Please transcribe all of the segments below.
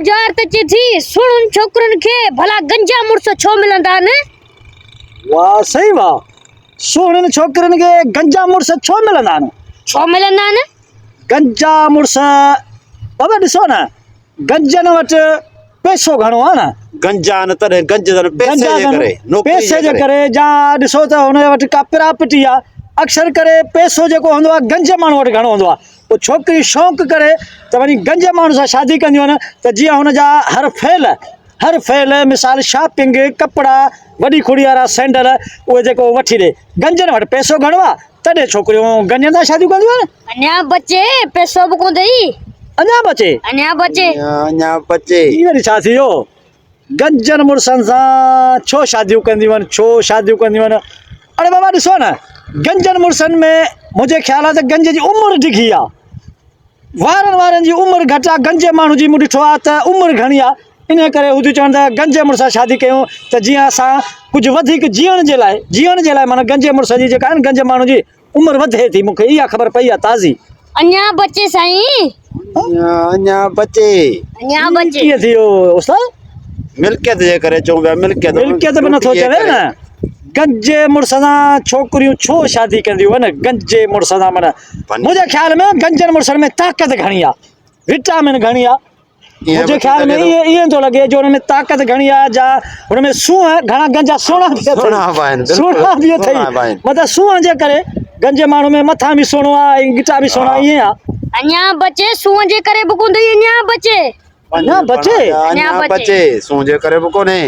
ڳجهار ته اچي ٿي، سهڻن ڇوڪرين کي ڀلا گنجا مڙس ڇو ملندا آهن؟ واهه سائين واهه، سهڻين ڇوڪرين کي گنجا مڙس ڇو ملندا آهن؟ ڇو ملندا آهن؟ گنجا مڙس بابا ڏسو نه گنجن وٽ پئسو گهڻو آهي نه. گنجا آهن تڏهن گنج اٿن پئسي جي ڪري نوڪري پئسي جي ڪري جا ڏسو ته هن وٽ ڪا پراپرٽي آهي اڪثر ڪري پئسو جيڪو هوندو آهي گنجي ماڻهو وٽ گهڻو هوندو آهي پوء ڇوڪريون شوق ڪري ته وڃي گنجي ماڻهو سان شادي ڪنديون آهن ته جيئن هن جا هر فعل هر فعل مثال شاپنگ ڪپڙا وڏي کڙي وارا سينڊل اهي جيڪو وٺي ڏي گنجن وٽ پئسو گهڻو آهي تڏهن ڇوڪريون گنجن سان شاديون ڪنديون آهن. اڃا بچي پئسو به ڪونه اٿئي. اڃا بچي. اڃا بچي. اڃا بچي. هي وري ڇا ٿي ويو گنجن مڙسن سان ڇو شاديون ڪنديون آهن ڇو شاديون ڪنديون آهن اڙي بابا ڏسو نه گنجن مڙسن ۾ منهنجي خيال آهي ته گنج جي عمر ڊگهي آهي وارن وارن جي عمر گهٽ آهي گنجي ماڻهو جي مون ڏٺو آهي ته عمر گهڻي آهي ان ڪري هو ٿيون چون ته گنجي مڙس سان شادي ڪيون ته جيئن اسان ڪجهه وڌيڪ جيئڻ جي لاء جيئڻ جي لاء معنيٰ گنجي مڙس جي جيڪا آهي نه گنجي ماڻهو جي عمر وڌي ٿي مون کي اها خبر پئي آهي تازي. اڃا بچي سائين. اڃا بچي. اڃا بچي. ڪيئن ٿي ويو استاد؟ ملڪيت جي ڪري چئون پيا ملڪيت. ملڪيت به نٿو چوي نه. گنجي مڙس سان ڇوڪريون ڇو شادي ڪنديون آهن گنجي مڙس سان معنيٰ منهنجي خيال ۾ گنجن مڙسن ۾ طاقت گهڻي آهي وٽامن گهڻي آهي منهنجي خيال ۾ ائين ائين ٿو لڳي جو هن ۾ طاقت گهڻي آهي جا هن ۾ سونهن گهڻا گنجا سهڻا به اٿئي سهڻا به اٿئي مطلب سونهن جي ڪري گنجي ماڻهو ۾ مٿان به سهڻو آهي ۽ ڳٽا به سهڻا ائين آهي. اڃا بچي سونهن جي ڪري به ڪونه اٿئي اڃا بچي. اڃا بچي. اڃا بچي سونهن جي ڪري به ڪونهي.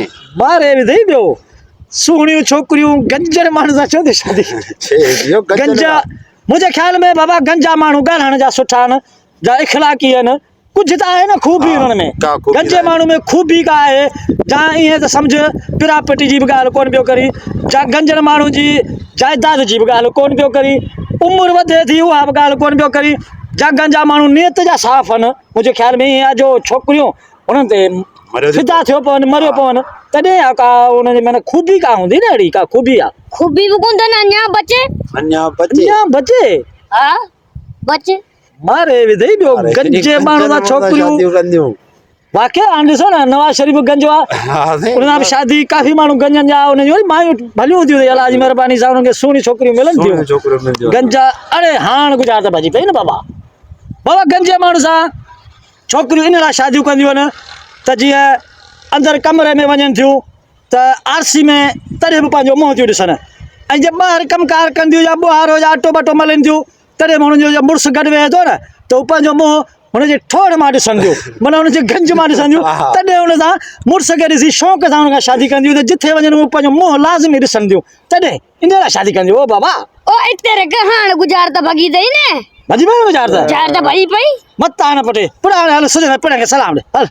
ماري وڌئي ٻيو سهڻيون ڇوڪريون گنجن ماڻهن سان ڇو ٿيون شادي گنجا منهنجي خيال ۾ بابا گنجا ماڻهو ڳالهائڻ جا سٺا آهن جا اخلاقي آهن ڪجهه ته آهي نه خوبي انهن ۾ گنجي ماڻهو ۾ خوبي ڪا آهي جا ائين ته سمجهه پراپرٽي جي به ڳالهه ڪونه پيو ڪري جا گنجن ماڻهو جي جائيداد جي به ڳالهه ڪونه پيو ڪري عمر وڌي ٿي اها به ڳالهه ڪونه پيو ڪري جا گنجا ماڻهو نيت جا صاف آهن منهنجي خيال ۾ ائين آهي جو ڇوڪريون انهن تي فدا ٿيو پون مريو پون تڏهن ڪا انهن جي معنيٰ خوبي ڪا هوندي نه اهڙي ڪا خوبي آهي خوبي به ڪونه اٿن اڃا بچي اڃا بچي اڃا بچي ها بچ. ماري وڌئي ٻيو گنجي ماڻهو سان ڇوڪريون واقعي هاڻ ڏسو نه نواز شريف گنجو آ ان سان به شادي ڪافي ماڻهو گنجن جا ان جون وري مايون ڀليون هونديون اٿئي الله جي مهرباني سان انهن کي سهڻيون ڇوڪريون ملن ٿيون گنجا اڙي هاڻ گذار ته ڀڄي پئي نه بابا بابا گنجي ماڻهو سان ڇوڪريون ان لاء شاديون ڪنديون آهن ته جيئن اندر ڪمري ۾ وڃن ٿيون ته آرسي ۾ تڏهن به پنهنجو منهن ٿيون ڏسن ۽ جي ٻاهر ڪم ڪار ڪنديون يا ٻوهارو يا اٽو ٻٽو ملين ٿيون تڏهن به هن جو مڙس گڏ ويهي ٿو نه ته هو پنهنجو منهن هن جي ٺوڙهه مان ڏسنديون معنيٰ هن جي گنج مان ڏسنديون تڏهن هن سان مڙس کي ڏسي شوق سان هن کان شادي ڪنديون ته جٿي وڃن هو پنهنجو منهن لازمي ڏسنديون تڏهن ان لاء شادي ڪنديون او بابا. او اتي رک هاڻ گذار ته ڀڳي اٿئي نه. ڀڄي پئي نه گذار ته. گذار ته ڀڄي پئي. مت آڻ پٽي پڙ هاڻي هل سڄڻ پڙ کي سلام ڏي هل.